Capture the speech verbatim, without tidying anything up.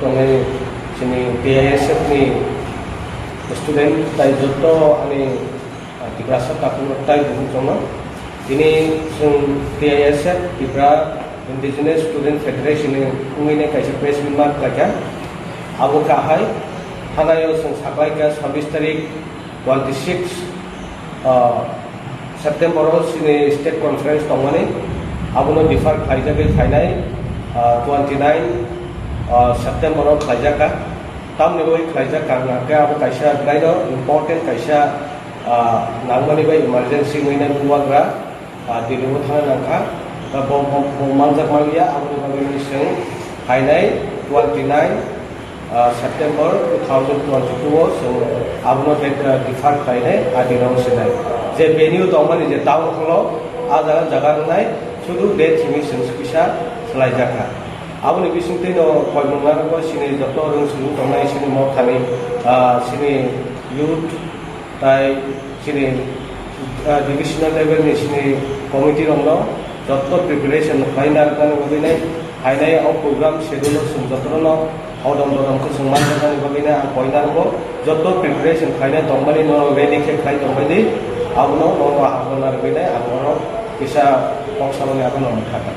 Tongnai chini T I S F ni student tai joto ani, ah, Tiprasa takhuk rok tai buphang chongno. Tini chwng T I S F, Tripura Indigenous Student Federation ni wngwi nai kaisa press meet ma khlaikha. Abo kahai thanaio chwng saklaikha sabbish tarik twenty six, ah, September o chini state conference tongmani, abono defer khlaijagwi phainai, ah, twenty nine, ah, September o khlaijakha. Tamni bagwi khlaijak kha hwnkhe abo kaisa belaino important kaisa, ah, nangmani bai emergency wngwi nai bubagra. Ah, Delhi o thangna nangkha, ah, bo, bo, bo manjak manliya, aboni bagwi chwng phainai twenty nine, ah, September two thousand twenty two o chwng abono de-, ah, defer khlainai, ah, dino sinai. Je venue tongmani je town hall o, ah, jaga, jaga rwnai, sudu date simi chwng kisa swlaijakha. Aboni bisingtwi no koimung narwgo chini joto rwngsini tongnai chini mothani, ah, chini youth, Tai chini, ah, divisional level ni chini committee rok no jotto preparation khlai narwknani bagwi nai, phainai o program schedule o chwng jotono no hodom dodom khe chwng manjaknani bagwi nai ang koi narwgo. Jotto preparation khlainai tongmani no ready khe khlai tongbai di, abono no ahorna rwgwi nai ang oro kisa kok saloni abo no mwthakha.